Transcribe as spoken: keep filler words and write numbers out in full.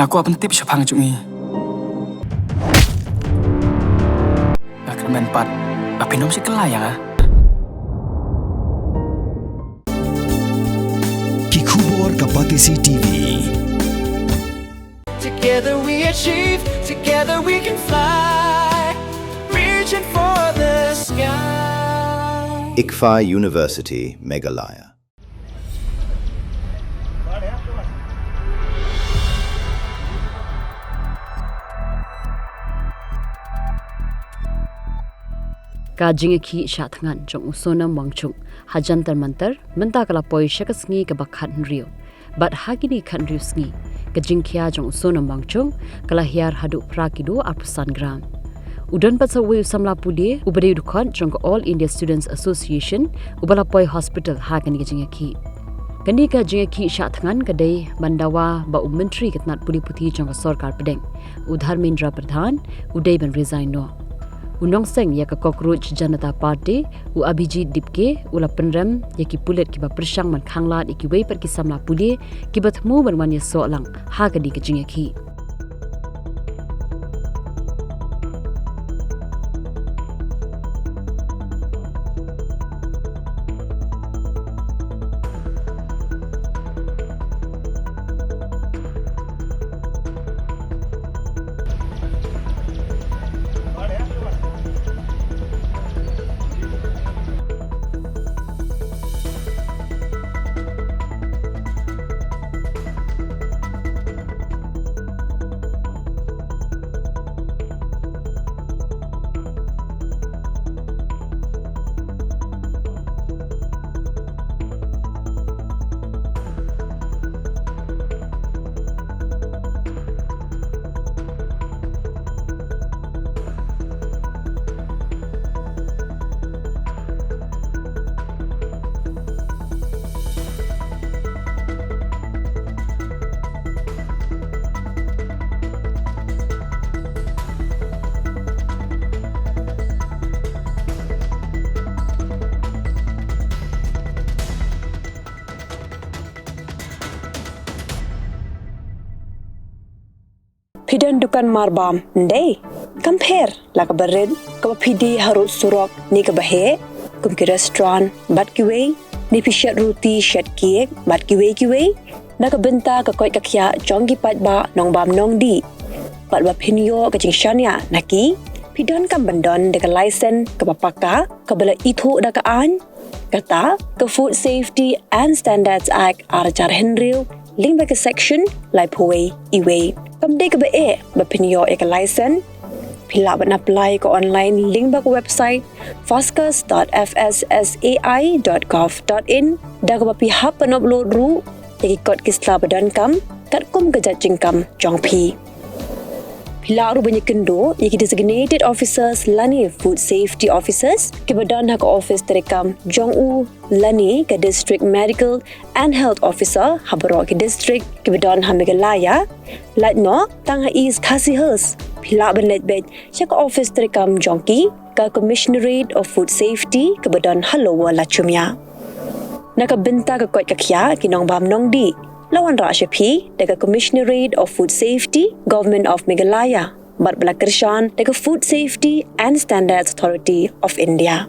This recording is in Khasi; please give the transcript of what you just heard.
Nga kwah pyntip shaphang jong i. Nga kyrmen pat ba phin ym shah kylla ïa nga. Ki khubor ka Batesi T V. Together we achieve, together we can fly, reaching for the sky. ICFAI University, Meghalaya. Ka jingïakhih shah thngan jong u Sonam Wangchuk ha Jantar Mantar mynta ka la poi sha ka sngi kaba khathynriew. Bad ha kine khathynriew sngi, ka jingkhia jong u Sonam Wangchuk ka la hiar haduh phra kilo arphew san gram. U don pat sa uwei u samla pule uba dei u dkhot jong ka All India Students Association uba la poi hospital ha kane ka jingïakhih. Kane ka jingïakhih shah thngan ka dei ban dawa ba u Myntri ka tnat pule puthi jong ka Sorkar Pdeng, u Dharmendra Pradhan, u dei ban resign noh. U nongseng ïa ka Cockroach Janata Party, u Abhijit Dipke, u la pynrem ïa ki pulit kiba pyrshang ban khanglad ïa kiwei pat ki samla pule kiba thmu ban wan ïasoh lang ha kane ka jingïakhih. Phi don dukan marbam, ym dei? Kam pher la kaba rit, kaba phi die harud surok ne kaba heh, kum ki restaurant bad kiwei, ne phi shet ruti, shet cake bad kiwei kiwei, na ka bynta ka koit ka khiah jong ki paidbah nongbam nongdih. Bad ba phin ïoh ka jingshaniah na ki, phi donkam ban don da ka license kaba paka, kaba la ithuh da ka aiñ, kata ka Food Safety and Standards Act ar hajar hynriew, lyngba ka section laiphew wei E wei. Kam dei kaba eh ba phin ïoh ïa ka license. Phi lah ban apply ka online lyngba ka website fascas dot F S S A I dot gov dot in, da kaba phi hap ban upload ruh ïa ki kot ki sla ba donkam katkum ka jait jingkam jong phi. Phi lah ruh ban ïakynduh ïa ki designated officers lane food safety officers kiba don ha ka office treikam jong u lane ka district medical and health officer ha baroh ki district kiba don ha Meghalaya. Lait noh tang ha East Khasi Hills, phi lah ban leit beit sha ka office treikam jong ki, ka Commissionerate of Food Safety kaba don ha Lower Lachumia. Na ka bynta ka koit ka khiah ki nongbam nongdih, la wanrah sha phi da ka Commissionerate of Food Safety, Government of Meghalaya, bad ba la kyrshan da ka Food Safety and Standards Authority of India.